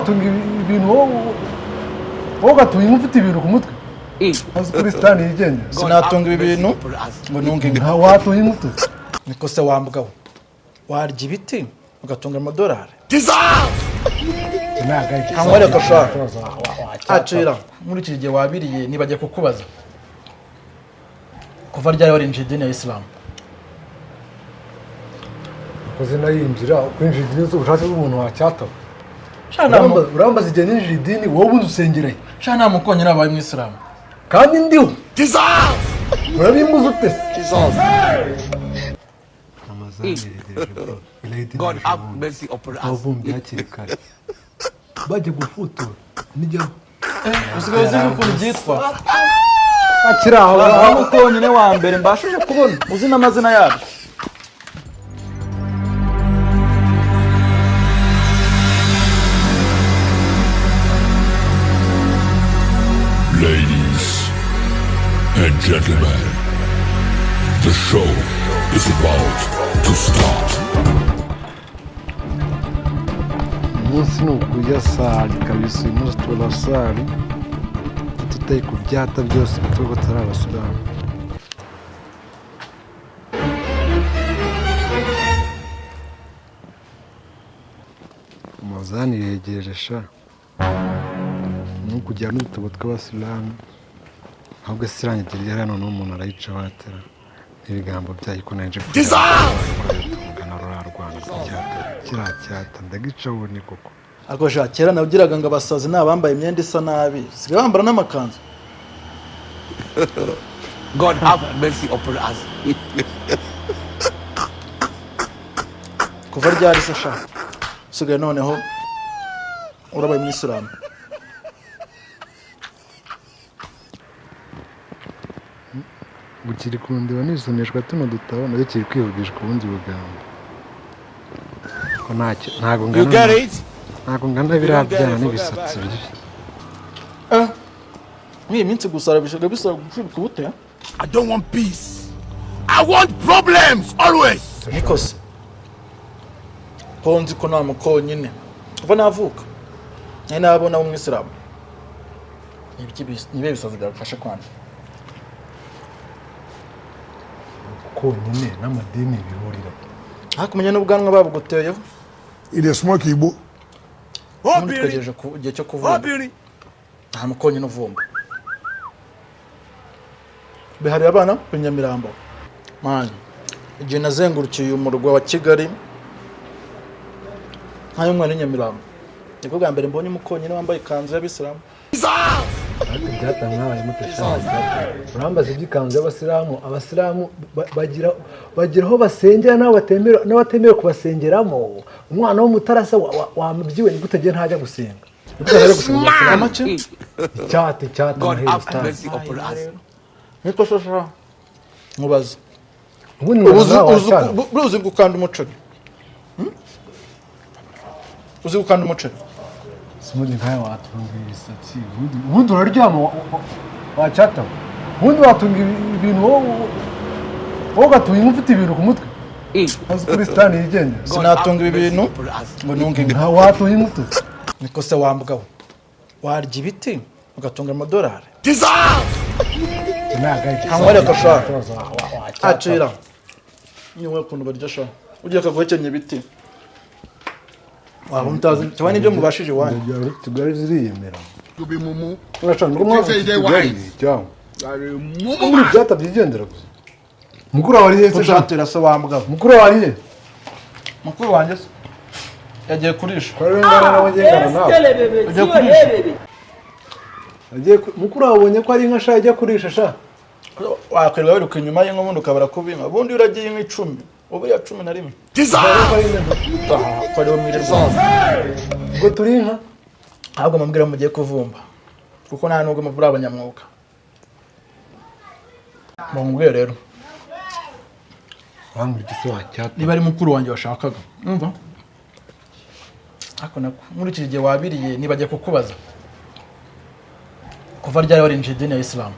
Watunga ibintu wowe, wowe ugatunga inka ufite ibintu ku mutwe, azi kuri sitani yigendera. Sinatunga ibi bintu ngo ntunge inka. Nta watunga inka ute? Niko se wambwaho, warya ibiti ugatunga amadolari? Ntabwo reka sha, acira muri iki gihe wabiriye. Nibagiye kukubaza, kuva ryari warinjiye idini ya Isilamu? Ukoze nayinjira, kwinjira idini si ubushake bw'umuntu, wacyataba. Sha nta Urambaza igihe ninjira idini, wowe ubundi usengereye? Sha, nta mukonyine wabaye umwisilamu. Kandi ndiho, urabimbuza ute se? God have mercy upon us. Abavumbyi hakiri kare bajya gufutura nijyaho. Usigaye uzi ukuntu byitwa? Akiri aho. Nta mukonyine wa mbere mbashije kubona uzi n'amazina yabyo. Ladies and gentlemen, the show is about to start. Umunsi ni ukurya sari kabisa. Uyu munsi turasari tutari ku byata byose, tuba tutari abasilamu. Amazani yegereje sha, ni ukujyana n'udutabo tw'abasilamu. Ahubwo sirangiye hano, n'umuntu arayica watera n'ibigambo byayo ko naje tuvugana ruriya Rwanda icyata kiriya cyata ndagica ni koko. Ariko sha, kera nabwiraga ngo abasazi ni abambaye imyenda isa nabi, sigaye bambara n'amakanzu. God have mercy upon us. Kuva ryari se sha usigaye noneho urabaye umwisilamu? Ubu kiri kundeba nisomeshwa tuno dutabo, nacyo kiri kwivugishwa ubundi bugambo ko ntacyo ntabwo You ngana get it? Ntabwo ngana biriya byana n'ibisatsi bibi. Muri iyi minsi gusara bisigaye bisaba gucurika ubute. I don't want peace. I want problems always. Niko se, ko nzi ko nta mukonyine kuva navuka nari nabona w'umwisilamu, ni ibiki ni ibihe bisazi byagufasha kwanza? Konyine n'amadini bihurira. Hakumenya n'ubwanwa babuguteyeho. It is smoky, Igbo. Ubundi twegereje ku gihe cyo kuvumba, nta mukonyine uvumba. Bihariye abana b'i Nyamirambo. Mani, igihe nazengurukiye uyu murwa wa Kigali nk'ay'umwana w'i Nyamirambo, nibwo bwa mbere mbonye umukonyine wambaye ikanzu y'abisilamu. Ariko ibyata mwabaye mutashaka. Urambaza iby'ikanzu y'abasilamu? Abasilamu bagira aho basengera n'abatemerewe kubasengeramo. Umwana w'umutarasa wamubyiwe, ni gute agiye ntajya gusenga? Ni gute ntajya gusenga mu basilamu? Amake. Icyata icyata. God Amahirwe have sitani. mercy upon us. Niko shosha, nkubaze. Ubundi Uzi nawe uzi wacyana. Uzi gukanda umuceri? Hmm? Uzi gukanda umuceri? Ubundi nkawe watunga ibisatsi, ubundi uraryama wacyata, ubundi watunga ibintu wowe, wowe ugatunga inka ufite ibintu ku mutwe, azi kuri sitani yigendera. Sinatunga ibi bintu ngo ntunge inka. Nta watunga inka ute? Niko se wambwaho, warya ibiti ugatunga amadolari? Ntabwo reka sha, acira niwe ukuntu barya sha, ugiye kaguhekenya ibiti waba mutazi cyaba n'ibyo mubashije iwanyu. Kigali ziriyemera. You be mumu. Urashaka ngo mwavuze Say they Kigali wise. cyangwa muri byata byigendera gusa? Mukuru wawe ari he se sha? Ushatira se wambwaho? Mukuru wawe ari he? Mukuru wanjye se yagiye kurisha. Ko rero ngana nawe, ngengana nawe. Yagiye kurisha. Agiye mukuru wawe abonye ko ari inka sha, ijya kurisha sha. Wakwirirwa wiruka inyuma y'inka, ubundi ukabura kubinka. Ubundi iyo uragiye inka 10, ubu iya 11. Ko ari inka. Ah, ko ariwe mwirirwa. Ubwo turi inka. Ahubwo mubwira mugiye kuvumba, kuko nta nubwo muri abanyamwuga. Mubwire rero. Wambwira iki se wacyata? Niba ari mukuru wanjye washakaga, umva, ariko nako muri iki gihe wabiriye, nibagiye kukubaza, kuva ryari warinjiye idini ya Isilamu?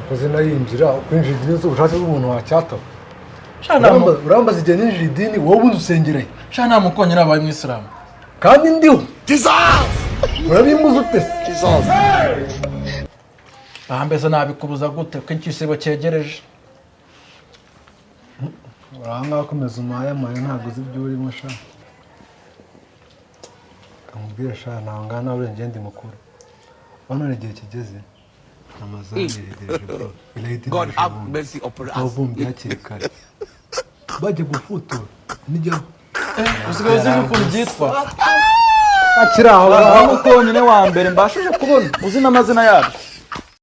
Ukoze nayinjira, kwinjira idini si ubushake bw'umuntu, wacyataba. Sha nta Urambaza igihe ninjira idini, wowe ubundi usengereye? Sha, nta mukonyine wabaye umwisilamu. Kandi ndiho. Jesus! Urabimbuza ute se? Jesus. Aha mbese nabikubuza gute ko igisibo cyegereje? Uri ngaho komeza umayamaye, ntabwo uzi ibyo urimo sha. Kamubwire sha, ntawe ngana nawe, ndi mukuru. Hano igihe kigeze Ramazani yegereje bro. Irayidi. God have mercy upon us. Ababumbyi hakiri kare bajya gufutura nijyaho. Usigaye uzi n'ukuntu byitwa? Akiri aho. Aho konyine wa mbere mbashije kubona uzi n'amazina yabyo.